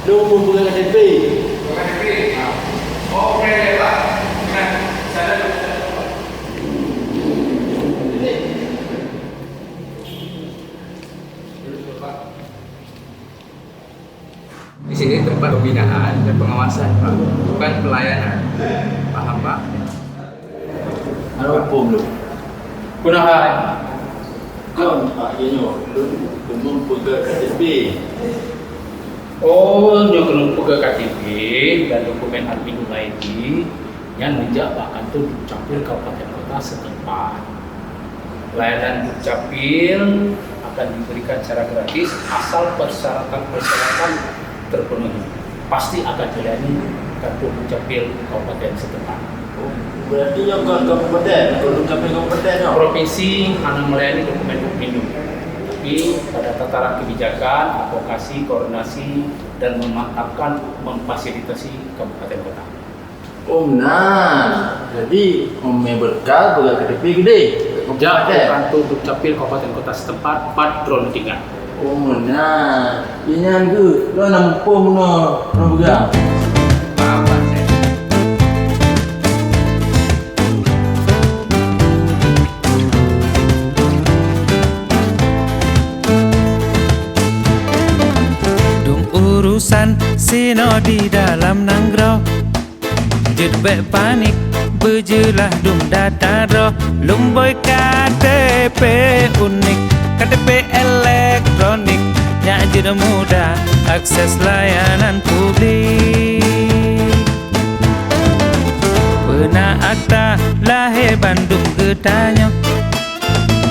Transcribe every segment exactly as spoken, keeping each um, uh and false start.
Lôn mupeugah K T P. Di sini tempat pembinaan dan pengawasan, Pak, bukan pelayanan. Paham, Pak? Hana muphom lôn. Peue na hai? Kon, Pak, nyoe lôn, lôn mupeugah K T P. Oh, nyoe keuneuk peugah K T P dan dokumen aluminium laén jih, nyan neujak bak kantor Dukcapil Kabupaten Kota setempat. Layanan Dukcapil akan diberikan secara gratis asal persyaratan-persyaratan terpenuhi. Pasti akan dilayani kantor Dukcapil kabupaten setempat. Oh, berarti nyoe kon kabupaten, kon Dukcapil kabupaten nyoe? Provinsi hana melayani dokumen Dukmindu, tapi pada tataran kebijakan, advokasi, koordinasi, dan memantapkan memfasilitasi kabupaten kota. Oh, meunan. Jadi, Umi Berkah peugah K T P keudeh. Jak u kantor Dukcapil kabupaten kota setempat, pat droeneuh tinggai. Oh, meunan. Nyan geuh, lôn na muphom bunoe, lôn peugah. Dum urusan sinoe di dalam nanggroe. Jeuet bék panik, beujeulaih dum data droe. Lumbôi K T P unik, K T P elektronik, nyak jeuet mudah akses layanan publik. Peuna akta lahé bandum geutanyoe.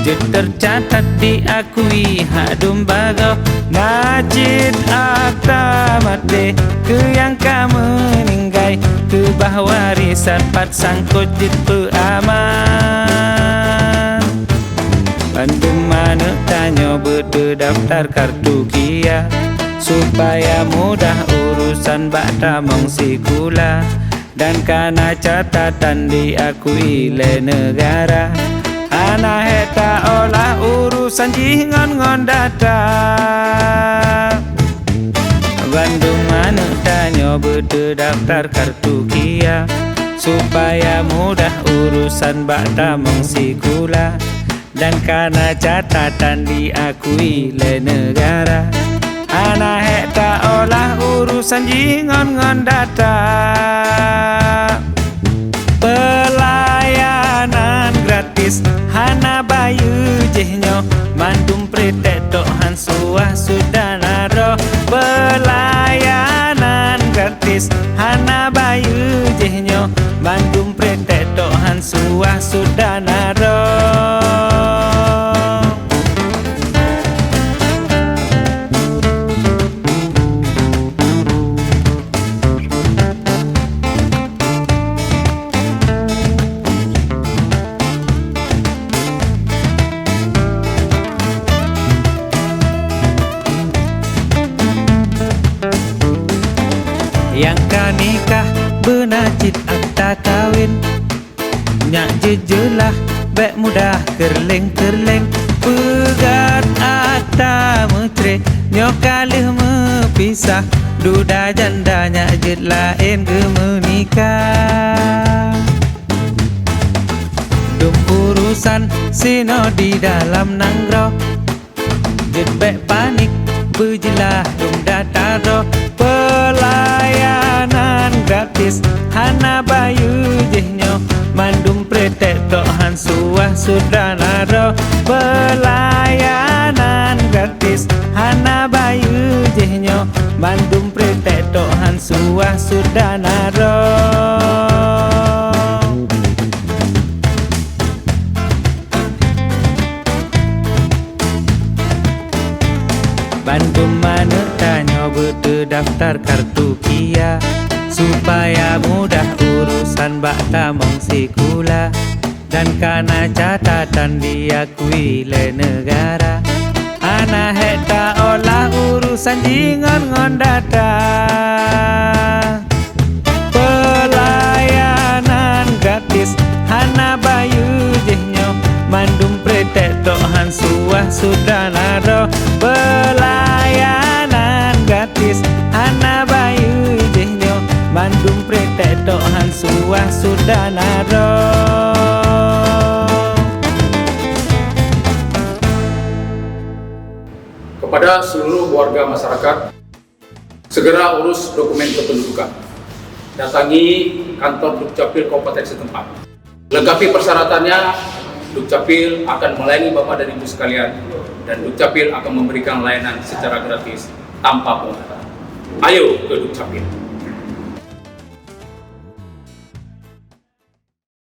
Jeuet teucatat diakui hak dum bagoe, na cit akta maté keu nyang ka meuninggai, keubah warisan pat sangkot jeuet peuaman. Bandum aneuk tanyoe beuteudaftar kartu kia, supaya mudah urusan bak tamong sikula. Dan ka na catatan diakui lé neugara, hana hék taolah urusan jih ngon, ngon data. Bandum aneuk tanyoe beuteudaftar kartu kia, supaya mudah urusan bak tamong sikula. Dan ka na catatan diakui lé neugara, hana hék taolah urusan jih ngon, ngon data. Peulayanan gratis hana bayeue jih nyoe, mandum pretek tok han suah sudah na droe. Peulayanan gratis hana bayeue jih nyoe, mandum pretek tok han suah sudah na droe. Nyang ka nikah beuna cit akta kawin. Nyak jeuet jeulaih bék mudah keureuléng-keureuléng, peugét akta meucré nyoe ka lheueh meupisah, duda janda nyak jeuet laén geumeunikah. Dum urusan sinoe di dalam nanggroe. Jeuet bék panik, beujeulaih dum data droe. Peulayanan gratis hana bayeue jih nyoe, mandum pretek tok han suah sudah na droe. Peulayanan gratis hana bayeue jih nyoe, mandum pretek tok han suah sudah na droe. Bandum aneuk tanyoe beuteudaftar kartu kia, supaya mudah urusan bak tamong sikula. Dan ka na catatan diakui lé neugara, hana hék taolah urusan jih ngon, ngon data. Peulayanan gratis hana bayeue jih nyoe, mandum pretek tok han suah sudah na droe. Peulayanan gratis Han suah sudah na droe. Kepada seluruh warga masyarakat, segera urus dokumen kependudukan. Datangi kantor Dukcapil Kabupaten setempat. Lengkapi persyaratannya, Dukcapil akan melayani Bapak dan Ibu sekalian, dan Dukcapil akan memberikan layanan secara gratis tanpa pungutan. Ayo ke Dukcapil.